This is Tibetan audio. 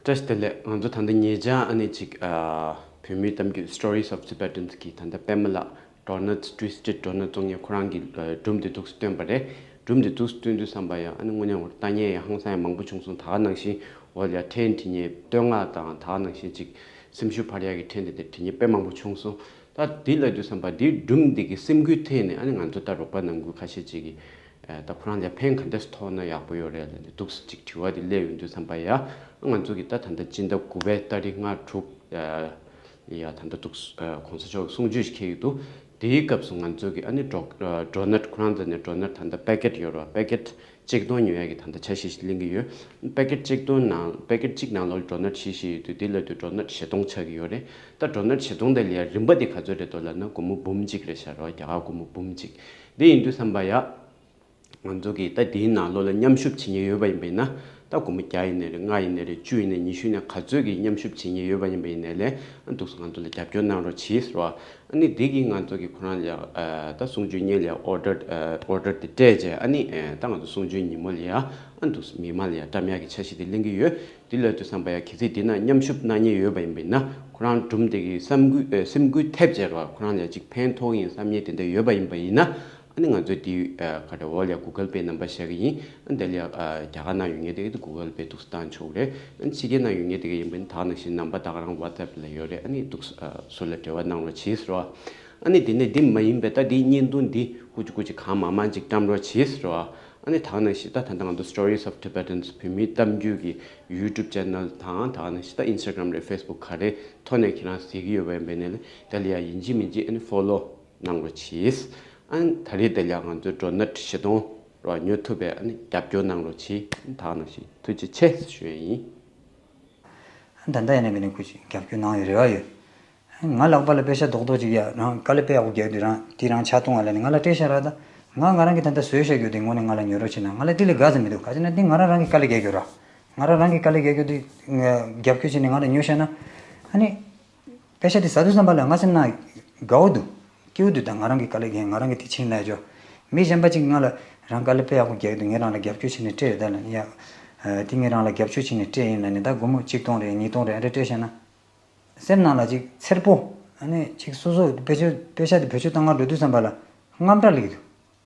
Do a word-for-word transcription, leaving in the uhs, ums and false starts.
བཀྲ་ཤིས་བདེ་ལེགས། ང་ཚོ་ད་ལྟ་ཉེ་ཆར་ཨ་ནི་ཅིག་ཨ་བོད་མིའི་གཏམ་རྒྱུད་Stories of Tibetans གི་ད་ལྟ་པད་མ་ལགས། Donuts, Twisted Donuts གཙོ་གཉེར་ཁོ་རང་གི་ཨ་སྒྲུང་དེ་འདུག་སེ་བཏོན་པ་རེད། སྒྲུང་དེ་འདུག་སེ་བཏོན་དུས་ཙམ་པ་ཡང་ཨ་ནི་དངོས་གནས་ངོ་ལྟ་མཁན་ཡང་ཧང་སང་ཡང་མང་པོ་བྱུང་སོང་། ད་ག་ནང་བཞིན་འོ་ལ་ཡ་ཕྲན་བྲིས་མཁན་བསྟོད་བསྔགས་དང་ད་ག་ནང་བཞིན་ཅིག་སེམས་ཤུགས་འཕར་ཡག་གི་ཕྲན་དེ་འདྲ་བྲིས་མཁན་དཔེ་མང་པོ་བྱུང་སོང་། ད་འདི་ལབ་དུས་ཙམ་པ་འདིའི་སྒྲུང་འདི་གི་སེམས་འགུལ་ཐད་ནས་ཨ་ནི་ང་ཚོ་ད་རོགས་པ་ནང་ཁུལ་ཁ་ཤས་ཅིག་གིས། ཨ་ད་ཁོ་རང་ལ་ཕན་ག་འདྲས་ཐོགས་ན་ཡག་པོ་ཡོད་རེད་ལབ་ནས་འདུག་སེ་ཅིག་དྲི་བ་དེ་སླེབས་ཡོང་དུས་ཙམ་པ་ཡ། ང་ཚོ་གིས་ད་ད་ལྟ་སྤྱི་ཟླ་དགུ་པའི་ཏ་རིག་ལྔ་དྲུག་ཡ་ད་ལྟ་འདུག་སེ་གོང་ས་མཆོག་གིས་གསུང་ཆོས་ཤིག་འཁྱེར་གྱི་འདུག་དེའི་སྐབས་སུ་ང་ཚོ་གིས་ཨ་ནི་ཌོ་ཌོ་ནཊ་ཁོ་རང་ཚོ་ནས་ཌོ་ནཊ་ད་ལྟ་པེ་ཀེཊ་ཡོད་རེད་བ། པེ་ཀེཊ་གཅིག་སྟོང་ཉོ་ཡག་གི་ད་ལྟ་འཆར་གཞི་ཞིག་གླེང་གི་ཡོད། པེ་ཀེཊ་གཅིག་སྟོང་ནང་པེ་ཀེཊ་གཅིག་ནང་ལོགས་ཌོ་ནཊ་བཞི་བཞི་ཡོད་དུས་དེ་ལབ་དུས་ཌོ་ནཊ་བཞི་སྟོང་ཆགས་ཀྱི་ཡོད་རེད། ད་ཌོ་ནཊ་བཞི་སྟོང་དེ་ལ་ཡ་རིན་པ་དེ་ག་ཚོད་རེད་འདུག་ལབ་ན་སྒོར་མོ་འབུམ་གཅིག་རེད་ཤག་རེད་བ། རྒྱ་གར་སྒོར་མོ་འབུམ་གཅིག་དེ་ཡིན་དུས་ཙམ་པ་ཡ། ང་ཚོ་གིས་ད་དེའི་ནང་ལོགས་ལ་མཉམ་ཞུགས་བྱེད་མཁན་ཡོད་པ་ཡིན་པ་ཡིན་ན། ད་སྒོར་མོ་བརྒྱ་ཡིན་ནའི་རེད། ལྔ་ཡིན་ནའི་རེད། བཅུ་ཡིན་ནའི་ཉི་ཤུ་ཡིན་ནའི་ག་ཚོད་ཀྱིས་མཉམ་ཞུགས་བྱེད་མཁན་ཡོད་པ་ཡིན་པ་ཡིན་ནའི་ལས་ཨ་འདུག་སེ་ང་ཚོ་ལ་རྒྱབ་སྐྱོར་གནང་རོགས་གྱིས་ཟེར་བ། ཨ་ནི་འདི་གིས་ང་ཚོ་གིས་ཁོ་རང་ལ་ཨ་ད་གསུང་ཆོས་གཉེར་ལ་ཨོ་ཌར་ཨ་ཨོ་ཌར་དེ་སྤྲད་རྗེས་ཨ་ནི་ཨ་ད་ང་ཚོ་གསུང་ཆོས་ཉིན་མོ་ལ་ཡ་ཨ་འདུག་སེ་མི་མང་ལ་ཡ་བཀྲམ་ཡག་གི་འཆར་གཞི་དེ་གླེང་གི་ཡོད། དེ་ལབ་དུས་ཙམ་པ་ཡ་གལ་སྲིད་འདི་ན་མཉམ་ཞུགས་གནང་མཁན་ཡོད་པ་ཡིན་པ་ཡིན་ན་ཁོ་རང་སྒྲུང་དེ་གི་བསམ་འགུལ་ཨ་སེམས་འགུལ་ཐེབས་བྱས་ར་ཁོ་རང་ལ་ཅིག་ཕན་ཐོགས་ཡིན་བསམ་མཁན་དེ་འདྲ་ཡོད་པ་ཡིན་པ་ཡིན་ན། ཨ་ནི་ང་ཚོས་དེ་ཨ་ག་རེ་འོག་ལ་Google Pay ནམ་བར་བཞག་གི་ཡིན། ཨ་ནི་དེ་ལ་ཨ་རྒྱ་གར་ནང་ཡོད་མཁན་དེ་གི་Google Pay འདུག་སེ་བཏང་ཆོག་གི་རེད། ཨ་ནི་ཕྱི་རྒྱལ་ནང་ཡོད་མཁན་དེ་གི་ཡིན་པ་ཡིན་ན་ད་ག་ནང་བཞིན་ནམ་བར་ད་ག་རང་WhatsApp ལ་ཡོད་རེད། ཨ་ནི་འདུག་སེ་ཨ་སུ་ལ་འབྲེལ་བ་གནང་རོགས་གྱིས་ཟེར་བ། ཨ་ནི་དེ་ནས་འདི་མ་ཡིན་པའི་ད་འདིའི་བརྙན་ཐུང་འདི་ཧུ་ཅི་ཀུ་ཅི་གང་མང་མང་ཅིག་བཀྲམ་རོགས་གྱིས་ཟེར་བ། ཨ་ནི་ད་ག་ནང་བཞིན་ད་ད་ལྟ་ང་ཚོ་Stories of Tibetans བོད་མིའི་གཏམ་རྒྱུད་ཀྱི་YouTube channel དང་ད་ག་ནང་བཞིན་ད་Instagram རེད། Facebook ག་རེ་ཐོག་ནས་ཁྱེད་རང་གཟིགས་ཀྱི་ཡོད་པ་ཡིན་པ་ཡིན་ནའི་ལས་དེ་ལ་ཡ་ཡིན་གཅིག་མིན་གཅིག་ཨ་ནི་ཕོ་ལོ་གནང་རོགས་གྱིས། ཨ་ནི་ད་རེས་དེ་ལ་ཡ་ང་ཚོའི་ཌོ་ནཊ་བཞི་སྟོང་རོགས་ཉོ་ཐུབ་པའི་ཨ་ནི་རྒྱབ་སྐྱོར་གནང་རོགས་གྱིས། ད་ག་ནང་བཞིན་ཐུགས་རྗེ་ཆེ་ཞུ་ཡ་ཡིན། ད་ལྟ་ཡིན་ན་མིན་ན་ཁུ་ཅིག་རྒྱབ་སྐྱོར་གནང་ཡོད་རེ་བ་ཡོད། ང་ལག་པ་ལ་པེ་ཤ་རྡོག་རྡོག་ཅིག་ཡ་རང་དཀའ་ལས་དཔེ་ཡག་པོ་རྒྱག་དུས་རང་དེ་རང་ཆ་གཏོང་བ་ལ་ནི་ང་ལ་སྤྲད་ཤག་ར། ད་ང་ང་རང་གི་ད་ལྟ་བཟོས་བཞག་རྒྱུ་དེ་དངོས་གནས་ང་ལ་ཉོ་རོགས་བྱེད་ན་ང་ལ་དེ་ལས་དགའ་ས་མི་འདུག་ག་ཅི་ན་དེ་ང་རང་རང་གི་དཀའ་ལས་རྒྱག་རྒྱུ་ར། ང་རང་རང་གི་དཀའ་ལས་རྒྱག་རྒྱུ་དེ་རྒྱབ་སྐྱོར་བྱས་ནས་ང་ལ་ཉོ་ཤག་ན། ཨ་ནི། པེ་ཤ་དེ་ཟ་དུས་ཙམ་པ་ལ་ང་སེམས་ནང་དགའ་བོ་འདུག་སྐྱིད་པོ་འདུག་ད་ང་རང་གི་དཀའ་ལས་རྒྱག་ང་རང་གི་དེ་ཕྱིན་ལ་ཅོ། མི་གཞན་པ་ཅིག་ང་ལ་རང་དཀའ་ལས་དཔེ་ཡག་པོ་རྒྱག་གི་འདུག་ངས་རང་ལ་རྒྱབ་སྐྱོར་བྱས་ནས་སྤྲད་ཡོད་ད་ལ་ནི་ཡ། དེ་ངས་རང་ལ་རྒྱབ་སྐྱོར་བྱས་ནས་སྤྲད་ཡིན་ལ་ནི་ད་སྒོར་མོ་གཅིག་སྟོང་རེད་ཉིས་སྟོང་རེད་ཨ་རེ་སྤྲད་ཤག་ན། སེམས་ནང་ལ་ཅིག་འཚེར་པོ། ཨ་ནི་ཅིག་སོ་སོ་པེ་ཤ་པེ་ཤ་དེ་བེད་སྤྱོད་བཏང་ག་འགྲོ་དུས་ཙམ་པ་ལ་དངངས་སྐྲག་སླེབས་ཀྱི་འདུག